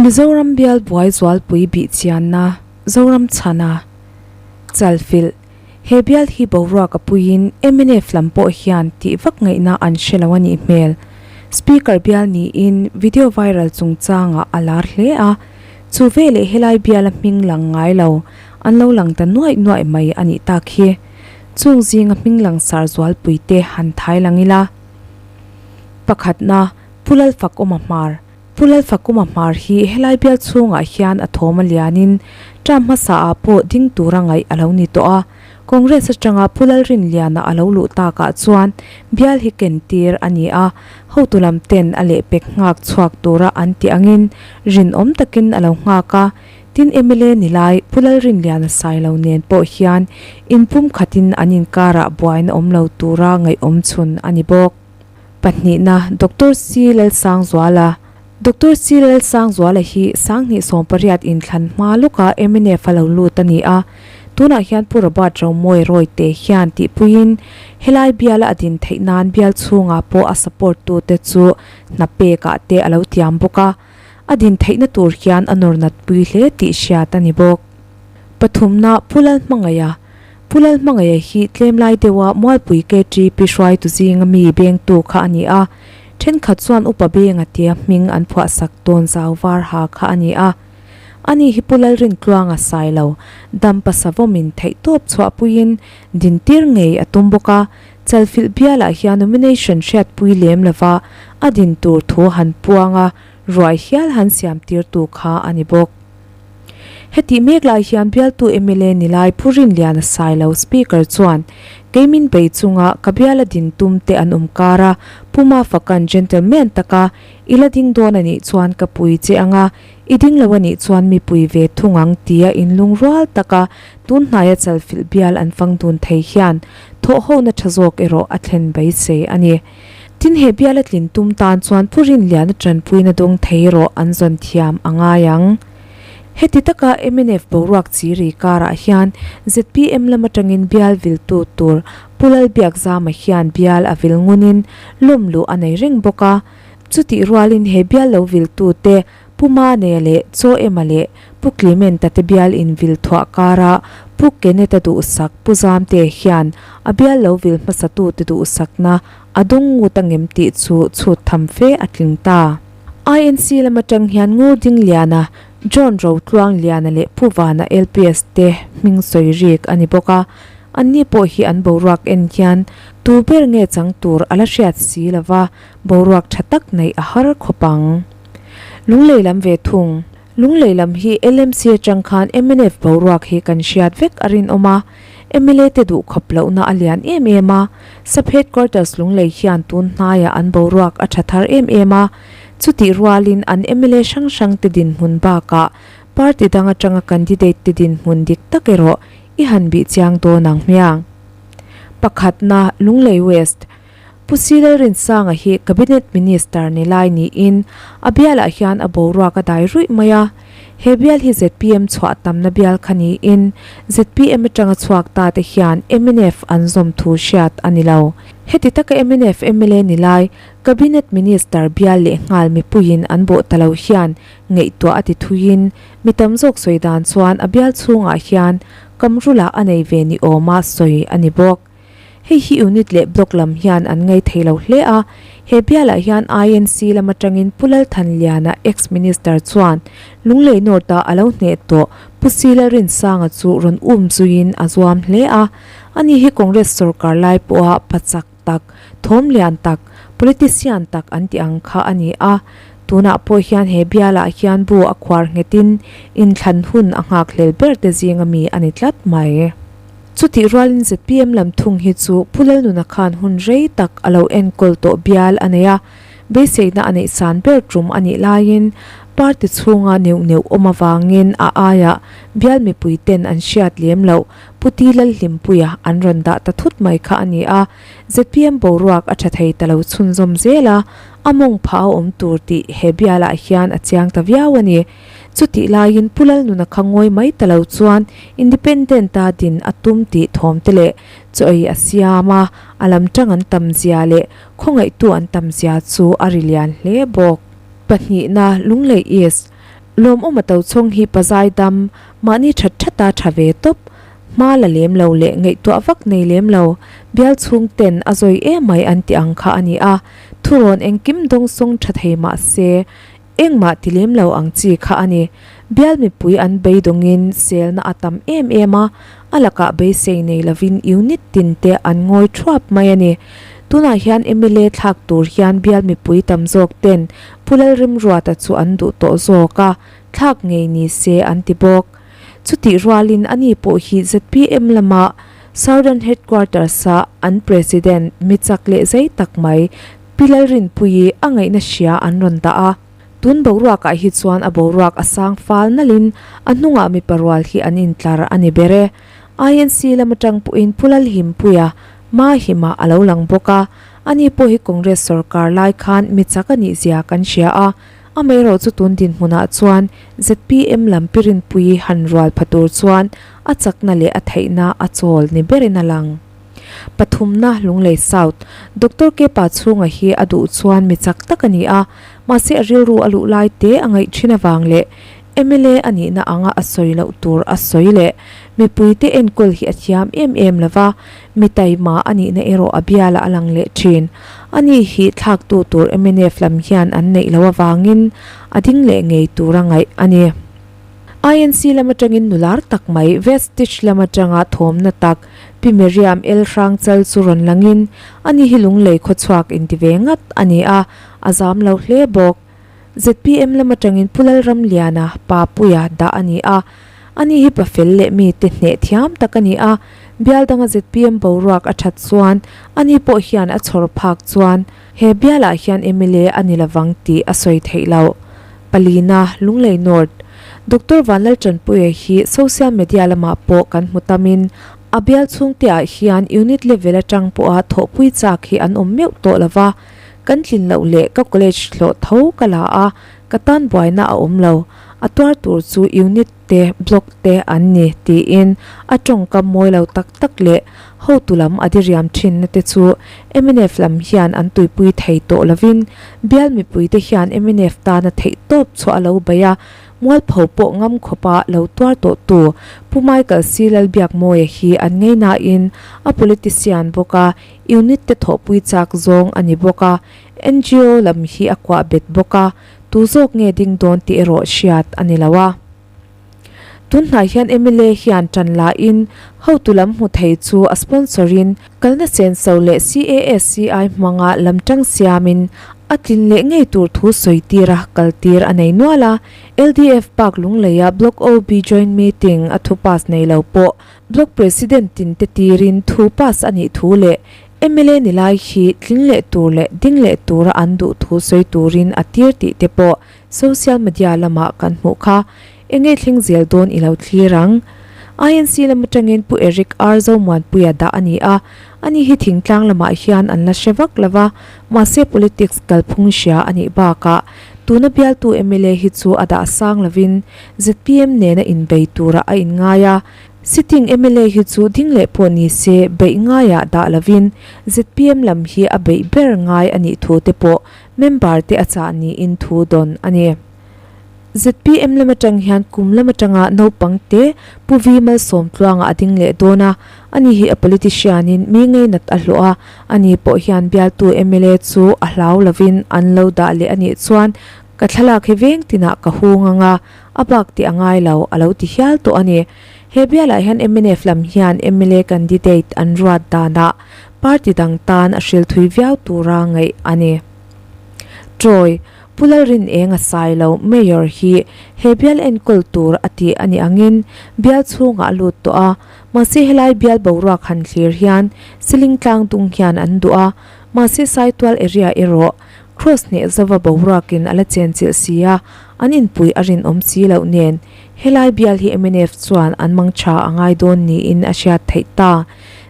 Mizoram bial buai zualpui bih chianna Zoram chhana chalfilh he bial hi boruak a puiin mnf lam pawh hian tih vak ngaihna an hre lo a nih hmel. Speaker bial niin video viral chungchangah a lar hle a, chu veleh helai biala hming lang ngai lo an lo lang ta nuaih nuaih mai a nih tak hi. Chung zinga hming langsar zualpui te han thai lang ila. Pakhatna, Pu Lalfakawma Hmar. Pu Lalfakawma Hmar hi helai bial chhungah hian a thawm a lianin term hmasa ah pawh ding tura ngaih a lo ni tawh a. Congress atanga Pu Lalrinliana a lo luh takah chuan bial hi ken tir a ni a, hotu lam ten a lehpek nghak chhuak tura an tih angin rinawm takin a lo nghak a. Tin mla ni lai Pu Lalrinliana Sailo nen pawh hian inpumkhatin an inkarah buaina awm lo tura ngaihawm chhun a ni bawk. Pahnihna, Doctor C. Lalsangzuala Doctor C. Lalsangzuala hi Sanghnih 18 inthlan hma lawka mnf a lo lut a ni a. Tunah hian Pu Robert Romawi Rawite hian tihpuiin helai biala a din theih nan bial chhungah pawh a support tute chu hna pekah te a lo tiam bawk a. A din theihna tur hian a nawr nat pui hle tih hriat a ni bawk. Pathumna, Pu Lalhmangaiha Pu Lalhmangaia hi tlem lai deuha Mualpui KTP hruaitu zinga mi bengtu kha a ni a, thenkhat chuan Upa Benga tia hming an phuahsak tawn zau var ha kha a ni a. Ani hi Pu Lalrintluanga Sailo, Dampa Savawmin theihtawp chhuahpuiin dintir ngei a tum bawk a, Chalfilh bialah hian nomination hriatpui lem lova a din tur thu han puang a, ruai hial han siamtirtu kha a ni bawk. Hetih mek lai hian bialtu mla ni lai Pu Rinliana Sailo Speaker chuan Keimin bei chunga ka biala din tum te an awm kar a, Pu Mafakan gentleman taka i la ding dawn a nih chuan ka pui che anga i ding lo a nih chuan mi pui ve thung ang tia inlungrual taka tun hnaia chalfilh bial an fang dun thei hian thawhhona tha zawk erawh a thlen beisei a ni. Tin he biala tlin tum tan chuan Pu Rinliana tanpuina dawng thei rawh an zawn thiam a ngai ang. Heti taka mnf boruak chi ri karah hian zpm lam atangin bial viltu tur Pu Lalbiakzama hian bial a vil ngunin lawm luh a nei reng bawk a. Chutih rualin he bial lo viltute Pu Mane leh Chaw Ema leh Pu Clement-a te bial invil thuah karah Pu Kenneth-a duhsak Pu Zamte hian a bial lo vil hmasatute duhsakna a dawng ngut angem tih chu chhut tham fe a tling ta. INC lam atang hian Ngurdingliana, John Rotluangliana leh Pu Vana LPS te hming sawi rik a ni bawk a, anni pawh hi an boruak en hian tu ber nge chang tur a la hriat si lova boruak tha tak neih a har khawp ang. Lunglei lam ve thung. Lunglei lam hi LMC atang khan mnf boruak hi kan hriat vek a rinawm a, mla te duh khawp lohna a lian em em a, Sub Headquarters Lunglei hian tun hnaiah an boruak a tha thar em em a, chutih rualin an mla hrang hrang te dinhmun bakah party dang atanga candidate te dinhmun dik tak erawh i han bih chiang dawn ang hmiang. Pakhatna, Lunglei West. Pu Silalrinsanga hi Cabinet Minister ni lai niin a bialah hian a boruak a dai ruih mai a. He bial hi zpm chhuah tamna bial kha niin zpm atanga chhuak ta te hian mnf an zawm thu hriat a ni lo. Heti taka mnf mla ni lai Cabinet Minister bial leh nghal mipuiin an bawh ta lo hian ngaihtuah a ti thuiin mi tam zawk sawi dan chuan a bial chhungah hian kamrula a nei ve ni awma sawi a ni bawk. Hei hi unit leh block lam hian an ngai thei lo hle a, he bialah hian INC lam atangin Pu Lalthanliana ex-minister chuan Lunglei North-ah a lo hneh tawh Pu Silalrinsanga chu rawn um zuiin a zuam hle a. Ani hi Congress sorkar lai pawha pa chak tak, thawm lian tak, politician tak an tih ang kha a ni a. Tunah pawh hian he bialah hian bu a khuar nghetin inthlan hun a nghakhlel ber te zinga mi a ni tlat mai. Chutih rualin zpm lam thung hi chu Pu Lalnuna khan hun rei tak a lo enkawl tawh bial a nei a, beiseina a neih san ber tum a nih laiin party chhunga neuh neuh awm avangin a aiah bial mipui ten an hriat lem loh Pu Ti Lalhlimpuia an rawn dah ta thut mai kha a ni a, zpm boruak a tha thei ta lo chhunzawm zel a, a mawng phah a awm tur tih he bialah hian a chiang ta viau a ni. Chutih laiin Pu Lalnuna kha ngawi mai ta lo chuan Independent-a din a tum tih thawm te leh chaw ei a siam a, a lam tang an tam zia leh khawngaihtu an tam zia chu a ri lian hle bawk. Pahnihna, Lunglei East. Lawmawm a to chhawng hi pazai dam, mahni that thata tha ve tawp, hma la lem lo leh ngaihtuah vak nei lem lo, bial chhung ten a zawi emai an ti ang kha a ni a, thurawn engkim dawngsawng tha thei mah se, Engmah ti lem lo ang chi kha a ni. Bial mipui an beidawngin selna a tam em em a, a lakah beisei nei lovin unit tin te an ngawi thuap mai a ni. Tunah hian mla thlak tur hian bial mipui tam zawk ten Pu Lalrimruata chu an duh tawh zawk a, thlak ngei ni se an ti bawk. Chutih rualin ani pawh hi zpm lama Southern Headquarters-a an President mi chak leh zei tak mai Pi Lalrinpuii a ngaihna hria an rawn dah a, tun boruakah hi chuan a boruak a sang fal nalhin a hnungah mipa rual hi an intlar a ni ber e. INC lam atang pawhin Pu Lalhimpuia Mahima a lo lang bawk a, ani pawh hi Congress sorkar lai khan mi chak a nih zia kan hria a, amaherawh chu tun dinhmunah chuan zpm lam Pi Rinpuii han rual pha tur chuan a chakna leh a theihna a chawl ni berin a lang. Pathumna Lunglei South, Doctor Kepa chhunga hi a duh chuan mi chak tak a ni a, mahse a rilru a luh lai te a ngaih thin avang leh mla a nihna anga a sawi loh tur a sawi leh mipuite enkawl hi a thiam em em lo va, mi taima a nihna erawh a bialah a lang leh thin. Ani hi thlaktu tur mnf lam hian an neih loh avangin a ding leh ngei tura ngaih a ni. INC lam atangin nular tak mai Vestige lam atanga thawmna tak Pi Miriam El Hrangchal chu rawn langin ani hi lunglei khawchhuak inti ve ngat a ni a, a zam lo hle bawk. Zpm lam atangin Pu Lalramliana pa Puia dah a ni a, ani hi pa fel leh mite hneh thiam tak a ni a, bial danga zpm boruak a that chuan ani pawh hian a chhawr phak chuan he bialah hian mla a ni lovang tih a sawi theih loh. Palina, Lunglei North, Doctor Vanlaltanpuia hi social media lamah pawh kan hmu tamin a bial chhungte ah hian unit level atang pawha thawhpui chak hi an awm meuh tawh lova, kan tlin loh leh ka college hlawh tho ka la a, ka tan buaina a awm lo, a tuar tur chu unit te block te an ni tiin a tawngkam mawi lo tak tak leh hotu lam a diriam thinna te chu mnf lam hian an tuipui thei tawh lovin bial mipuite hian mnf tana theih tawp chhuah a lo bei a, mualpho pawh ngam khawpa lo tuar tawhtu Pu Michael C Lalbiakmawia hi an ngei nain a politician bawk a, unit te thawhpui chak zawng a ni bawk a, ngo lam hi a kuah bet bawk a. Tu zawk nge ding dawn tih erawh hriat a ni lo a. Tunhnai hian mla hian tan lahin hotu lam hmu thei chu a sponsor in kalna senso leh CASCI hmanga lam tang siamin a tlin leh ngei tur thu sawi tir a kal tir a nei nual a. LDF Park Lungleia Block OB Joint Meeting a thu pass nei lo pawh Block President tin te tirin thu pass a nih thu leh Mla ni lai hi tling leh tur leh ding leh tura an duh thu sawi turin a tir tih te pawh social media lamah kan hmuh kha. Enge thleng zel dawn i lo thlir ang. INC lam atangin Pu Eric R Zomuanpuia dah a ni a, ani hi thingtlang lamah hian an la hre vak lo va, mahse politics kalphung hria a nih bakah tuna bialtu mla hi chu a dah sang lovin zpm nena inbei turah a inngai a, Sitting mla hi chu ding leh pawh ni se beih ngaiah dah lovin zpm lam hi a beih ber ngai a nih thu te pawh member te a chah niin thu dawn a ni. Zpm lam atang hian kum lam atanga naupang te Pu Vi Malsawmtluanga a ding leh dawn a, ani hi a politician in mi ngeinat a hlawh a, ani pawh hian bialtu mla chu a hlau lovin an lo dah leh a nih chuan ka thlalak hi veng tinah ka hung ang a, A bak tih a ngai lo, a lo ti hial tawh a ni. He bialah hian mnf lam hian mla candidate an ruat danah party dang tan a hril thui viau tura ngaih a ni. Troy, Pu Lalrineng a sai lo, Mayor hi he bial enkawl tur a tih a nih angin bial chhungah a lut tawh a, mahse helai bial boruak han thlir hian Siling tlang dung hian an duh a, mahse Saitual area erawh Kraws hneh zova boruakin a la chenchilh si a, an inpui a rinawm si loh nen, helai bial hi mnf chuan an mang tha a ngai dawn niin a hriat theih ta.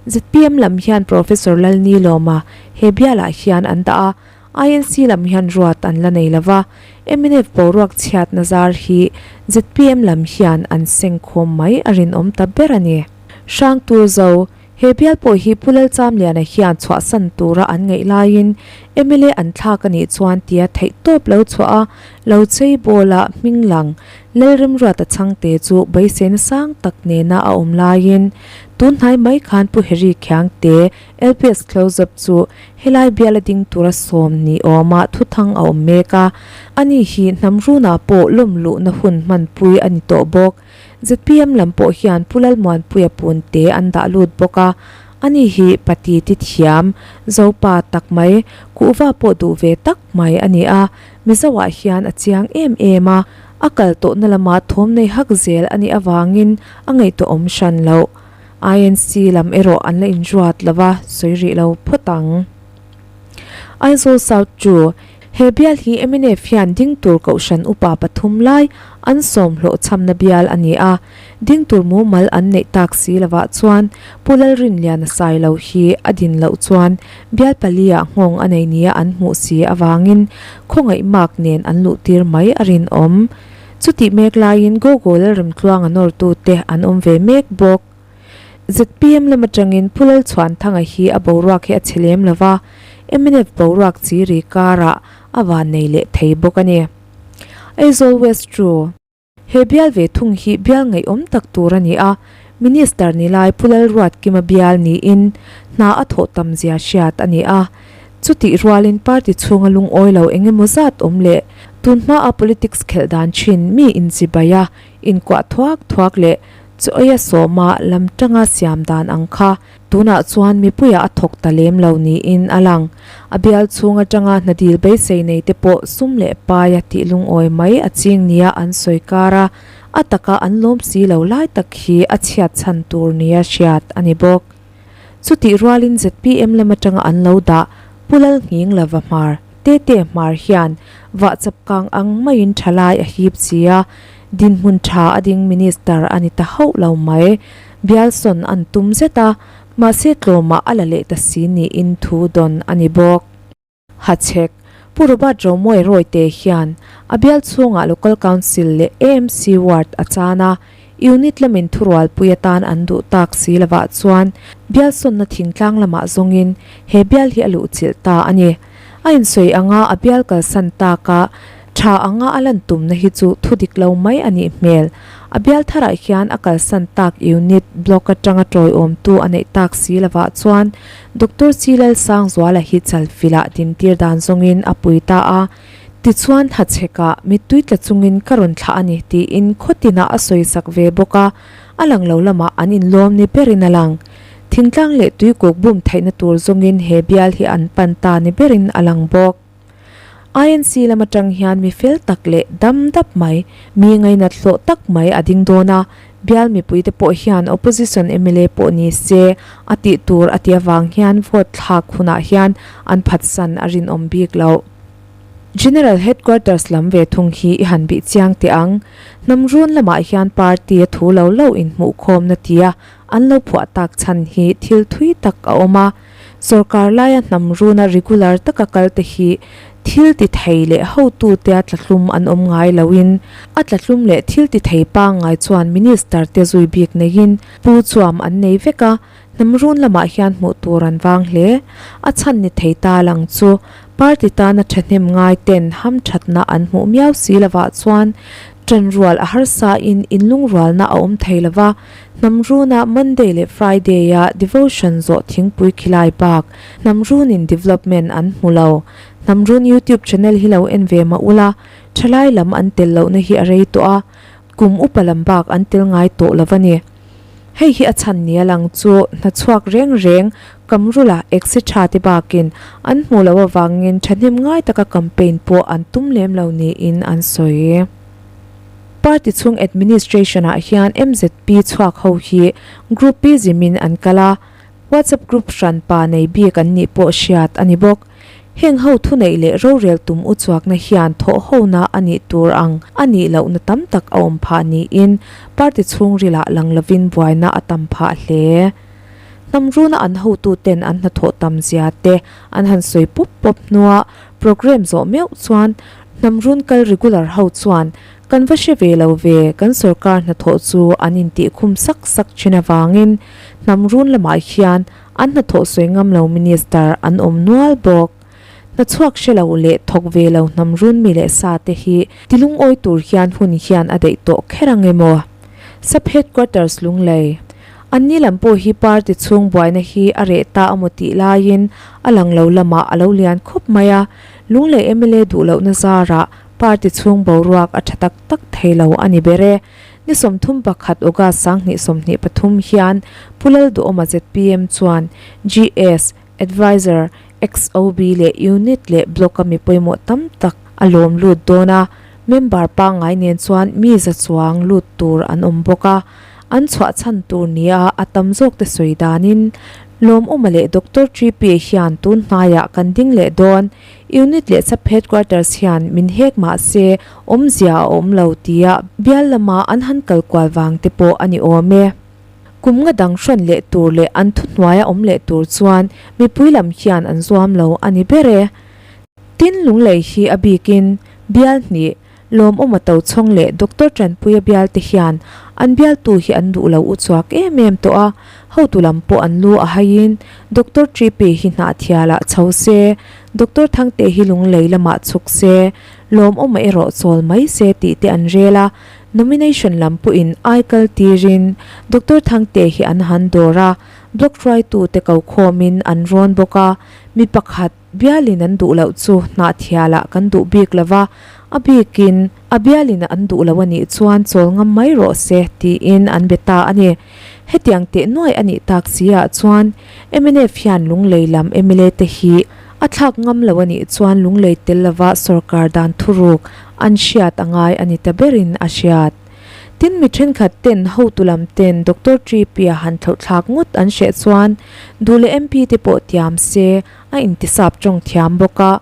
Zpm lam hian Professor Lalnilawma he bialah hian an dah a, INC lam hian ruat an la nei lova, mnf boruak chhiatna zar hi zpm lam hian an sengkhawm mai a rinawm ta ber a ni. Hrangturzo. He bial pawh hi Pu Lalchamliana hian chhuahsan tura an ngaih laiin mla an thlak a nih chuan tia theihtawp lo chhuah a, lo chei bawla hming lang Lalremruata chhangte chu beiseina sang tak nena a awm laiin tun hnai mai khan Pu Harry Khiangte LPS Close Up chu helai biala ding tura sawm ni awma thuthang a awm mek a, ani hi hnam runah pawh lawm luhna hun hmanpui a ni tawh bawk. Zpm lam pawh hian Pu Lalmuanpuia punte an dah lut bawk a, ani hi pati ti thiam, Zopa tak mai, kuhva pawh duh ve tak mai a ni a, Mizoah hian a chiang em em a, a kal tawhna lama thawm nei hak zel a nih avangin a ngaihtuahawm hran loh. INC lam erawh an la inruat lo va, sawi rih lo phawt ang. Aizawl South chu he bial hi mnf hian ding tur kohhran upa pathum lai an sawm hlawhchhamna bial a ni a, ding tur mumal an neih tak si lovah chuan Pu Lalrinliana Sailo hi a din loh chuan bial pali-ah nghawng a nei nia an hmuh si avangin khawngaih mark nen an luhtir mai a rinawm. Chutih mek laiin Gogo Lalremtluanga nawrtute an awm ve mek bawk. Zpm lam atangin Pu Lalchhuanthanga hi a boruak hi a chhe lem lo va, mnf boruak chi ri karah a van nei leh thei bawk a ni. Aizawl West True. He bial ve thung hi bial ngaihawm tak tur a ni a, Minister ni lai Pu Lalruatkima bial niin hna a thawh tam zia hriat a ni a. Chutih rualin party chhunga lungawi lo eng emaw zat awm leh tun hmaa politics khelh dan thin mi inchibai a, inkuah thuak thuak leh Chu aia sawma lam tanga siam dan ang kha tunah chuan mipuiah a thawk ta lem lo niin a lang. A bial chhung atanga hna dil beisei nei te pawh sum leh paia tih lungawi mai a ching nia an sawi kar a, a taka an lawm si lo lai tak hi a chhiat chhan tur nia hriat a ni bawk. Chutih rualin zpm lam atanga an lo dah Pu Lalnghing Lava Hmar, Tete Hmar hian vahchap kang ang maiin thalai a hip chi a, dinhmun tha a ding Minister a ni ta hauh lo mai. Bial sawn an tum zet a, mahse tlawmah a la leh ta si niin thu dawn a ni bawk. Hachhek, Pu Robert Romoe Rawite hian a bial chhungah Local Council leh AMC Ward a chan a, Unit lamin thurualpui atan an duh tak si lovah chuan bial sawnna thingtlang lamah zawngin he bial hi a luhchilh ta a ni. A insawi anga a bial kalsan taka tha anga a lan tumna hi chu thu dik lo mai a nih hmel. A bial tharah hian a kalsan tak unit block atanga tawiawmtu a neih tak si lovah chuan Doctor C Lalsangzuala hi chalfilah dintir dan zawngin a pui ta a. Tichuan hachhekah mittui tla chungin ka rawn thlah a ni tiin khawtinah a sawisak ve bawk a, a lang lo lamah an inlawm ni berin a lang. Thingtlang leh tuikuk bum theihna tur zawngin he bial hi an pan ta ni berin a lang bawk. INC lam atang hian mi fel tak leh dam dap mai, mi ngainat hlawh tak mai a ding dawn a, bial mipuite pawh hian opposition mla pawh ni se a tih tur a ti avang hian vote thlak hunah hian an phatsan a rinawm bik loh. General Headquarters lam ve thung hi i han bih chiang teh ang. Hnam run lamah hian party a thu lo lo inhmuhkhawmna tia an lo phuah tak chhan hi thil thui tak a awm a. Sorkar laia hnam runa regular taka kal te hi thil ti thei leh hotute a tlahlum an awm ngai loin a tlahlum leh thil ti thei pangngai chuan minister te zui bik neiin pu chuam an nei vek a, hnam run lamah hian hmuh tur an vang hle. A chhan ni thei ta lang chu party tana thahnem ngai ten hamthatna an hmuh miau si lovah chuan tanrual a harsa in inlungrualna a awm thei lova, Hnam runa Monday leh Friday-a devotion zawh thingpui khilai bak Hnam runin development an hmu lo. Hnam run YouTube channel hi lo en ve mah ula, thalai lam an tel lohna hi a rei tawh a, kum upa lam bak an tel ngai tawh lo a ni. Hei hi a chhan nia lang chu hnachhuak reng reng Kamrula etc te bakin an hmuh loh avangin thahnem ngai taka campaign pawh an tum lem lo niin an sawi. Party chhung administration-ah hian MZP chhuak ho hi group pizimin an kal a, WhatsApp group hran pa nei bik an nih pawh hriat a ni bawk. Heng ho thuneih leh rorel tum uchuakna hian thawhhona a nih tur ang a nih lohna tam tak a awm phah niin party chhungrilah lang lovin buaina a tam phah hle. Hnam runa an hotuten an hnathawh tam zia te an han sawi pawp pawp hnua program zawh meuh chuan Hnam run kal regular ho chuan. Kan va hre ve lo ve, kan sorkar hnathawh chu an intih khum sak sak thin avangin hnam run lamah hian an hnathawh sawi ngam lo minister an awm nual bawk. Hna chhuak hre lo leh thawk ve lo hnam run mi leh sa te hi tilungawi tur hian hun hian a daih tawh kher ang emaw? Sub Headquarters Lunglei. Anni lam pawh hi party chhung buaina hi a reh ta amaw tih laiin a lang lo lamah a lo lian khawp mai a, Lunglei mla duh lohna zarah Party chhung boruak a tha tak tak thei lo a ni ber e. Ni 31 August 2023 hian Pu Lalduhawma zpm chuan GS, Adviser, XOB leh Unit leh Block-a mi pawimawh tam tak a lawm lut dawn a, member pangngai nen chuan mi za chuang lut tur an awm bawk a. An chhuah chhan tur nia a tam zawk te sawi danin Lawmawma leh Doctor Tripi hian tun hnaiah kan ding leh dawn. Unit leh Sub Headquarters hian min hek mah se awmzia a awm lo tia bial lama an han kal kual vang te pawh a ni awm e. Kum nga dang hrawn leh tur leh an thuhnuaia awm leh tur chuan mipui lam hian an zuam lo a ni ber e. Tin Lunglei hi a bikin bial hnih Lawmawma Tochhawng leh Doctor Tanpuia bialte hian an bialtu hi an duh lo u chuak em em tawh a, hotu lam pawh an lu a haiin Doctor Tripi hi hnahthialah chho se, Doctor Thangte hi lunglei lamah chhuk se, Lawmawma erawh chawl mai se tih te an rel a, nomination lam pawhin ai kal tirin Doctor Thangte hi an han dawr a, block hruaitute ko khawmin an rawn bawk a, mi pakhat. Bialin an duh loh chu hnahthialah kan duh bik lo va, a bikin a bialin an duh lo a nih chuan chawl ngam mai rawh se tiin an be ta a ni. Hetiang teh nuai a nih tak si ah chuan mnf hian Lunglei lam mla te hi a thlak ngam lo a nih chuan Lunglei tel lova sorkar dan thuruk an hriat a ngai a ni ta berin a hriat. Tin mi thenkhat ten hotu lam ten Doctor Tripia han thlauhthlak ngawt an hreh chuan duh leh MP te pawh tiam se a intisap tawng thiam bawk a,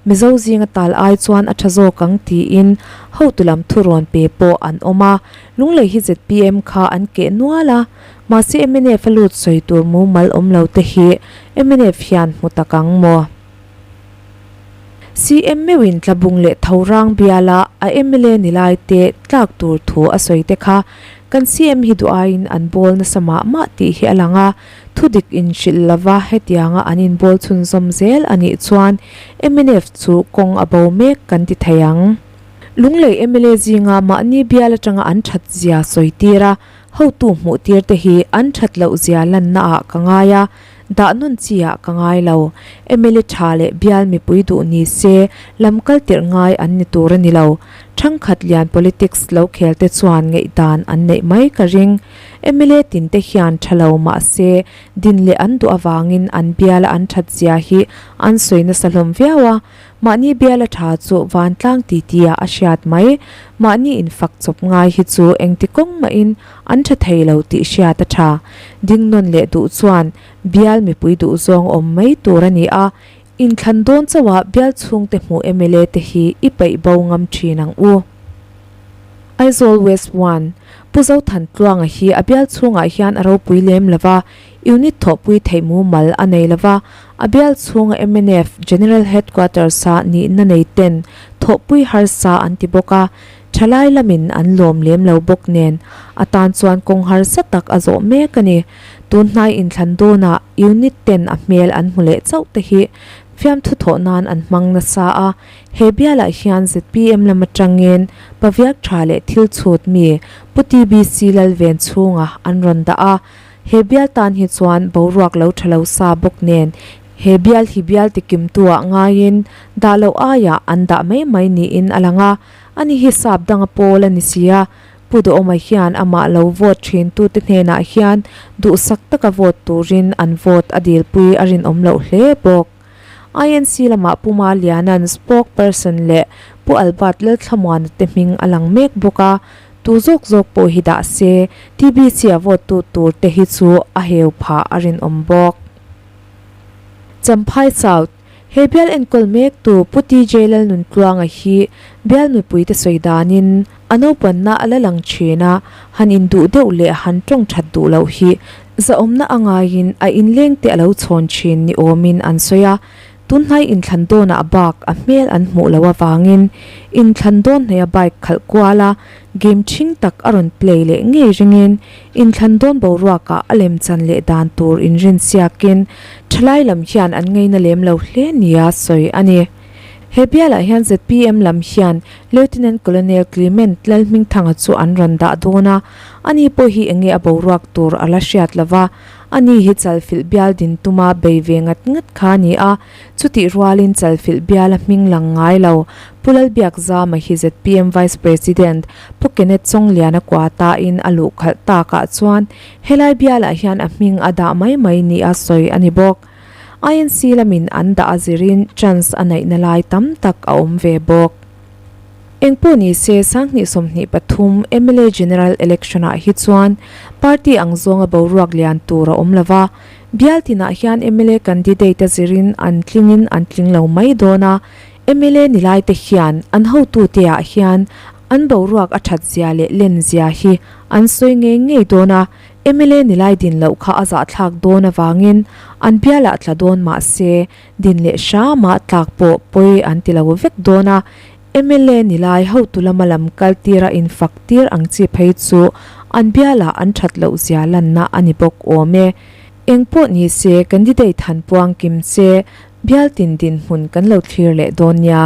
Mizo zinga tal ai chuan a tha zawk ang tiin hotu lam thurawn pe pawh an awm a, Lunglei hi zpm kha an keh nual a, mahse mnf a lut sawi tur mumal awm lo te hi mnf hian hmu tak ang maw? CM meuhin Tlabung leh Thorang biala a mla ni lai te tlak tur thu a sawi te kha kan CM hi duh aiin an bawl nasa mah mah tih hi a lang a, thudik inhrilh lova hetianga an inbawl chhunzawm zel a nih chuan mnf chu kawng a bo mek kan ti thei ang. Lunglei mla zinga mahni bial atanga an that zia sawi tir a, hotu hmuh tir te hi an that loh zia lanna ah ka ngai a, Dah nawn chi ah ka ngai lo. Mla tha leh bial mipui duh ni se lam kal tirh ngai an ni tur a ni lo. Thangkhat lian politics lo khel te chuan ngaihdan an neih mai ka ring. Mla tin te hian tha lo mah se din leh an duh avangin an biala an that zia hi an sawi nasa hlawm viau a. Mahni biala tha chu vantlang titi ah a hriat mai. Mahni infak chawp ngai hi chu engti kawng mahin An tha thei lo tih hriat a tha. Ding nawn leh duh chuan bial mipui duh zawng awm mai tur a ni a, inthlan dawn chauhah bial chhungte hmuh mla te hi i peih bo ngam thin ang u. Aizawl West One, Pu Zothantluanga hi a bial chhungah hian a ropui lem lo va, unit thawhpui theih mumal a nei lo va, a bial chhunga mnf General Headquarters-a nihna nei ten thawhpui harsa an ti bawk a, Thalai lamin an lawm lem lo bawk nen a tan chuan kawng harsa tak a zawh mek a ni. Tun hnai inthlan dawnah unit ten a hmel an hmu leh chauh te hi fiamthu thawh nan an hmang nasa a, he bialah hian zpm lam atangin paviak tha leh thil chhut mi Pu TBC Lalven chhunga an rawn dah a, he bial tan hi chuan boruak lo tha lo sa bawk nen He bial hi bial tikimtu ah ngaiin dah loh aiah an dah mai mai niin a lang a, ani hi sap danga pawl a ni si a, Pu Duhawma hian amah lo vote thintute hnenah hian duhsak taka vote turin an vote a dilpui a rinawm loh hle bawk. INC lamah Pu Maliana'n spokesperson leh Pu Albert Lalthlamuana te hming a lang mek bawk a, tu zawk zawk pawh hi dah se TBC-a vote tu tur te hi chu a heu phah a rinawm bawk. Champhai South, He bial enkawl mektu Pu TJ Lalnuntluanga hi bial mipuite sawi danin a naupanna a la lang thin a, han induh deuh leh han tawng that duh loh hi zahawmna a ngaiin a inlengte a lo chhawn thin ni awmin an sawi a. Tunhnai inthlan dawnah bak a hmel an hmuh loh avangin inthlan dawn hnaih a bike khalh kual a, game ṭhing tak a rawn play leh ngei ringin inthlan dawn boruakah a lemchan leh dan tur inrinsiakin ṭhalai lam hian an ngaina lem lo hle nia sawi a ni. He bialah hian zpm lam hian Lieutenant Colonel Clement Lalhmingthanga chu an rawn dah dawn a, ani pawh hi enge a boruak tur a la hriat lo va, ani hi Chalfilh bial din tuma bei ve ngat ngat kha a ni a, chutih rualin Chalfilh biala hming lang ngai lo Pu Lalbiakzama hi zpm Vice President Pu Kenneth Chawngliana kua tain a luh khalh takah chuan helai bialah hian a hming a dah mai mai nia sawi a ni bawk. INC lamin an dah a zirin chance a neihna lai tam tak a awm ve bawk. Engpawh ni se Sanghnih 23 mla General Election ah hi chuan party ang zawnga boruak lian tur a awm lo va, bial tinah hian mla candidate a zirin an tlingin an tling lo mai dawn a, mla ni lai te hian an hotute ah hian an boruak a that zia leh len zia hi an sawi ngei ngei dawn a, Mla nilai din loh kha a zahthlak dawn avangin an bialah tla dawn mah se din leh hramah tlak pawh pawi an ti lo vek dawn a, mla nilai hotu lama lam kal tira infak tir ang chi phei chu an bialah an that loh zia lanna a ni bawk awm e. Eng pawh ni se candidate han puang kim che bial tin dinhmun kan lo thlir leh dawn nia.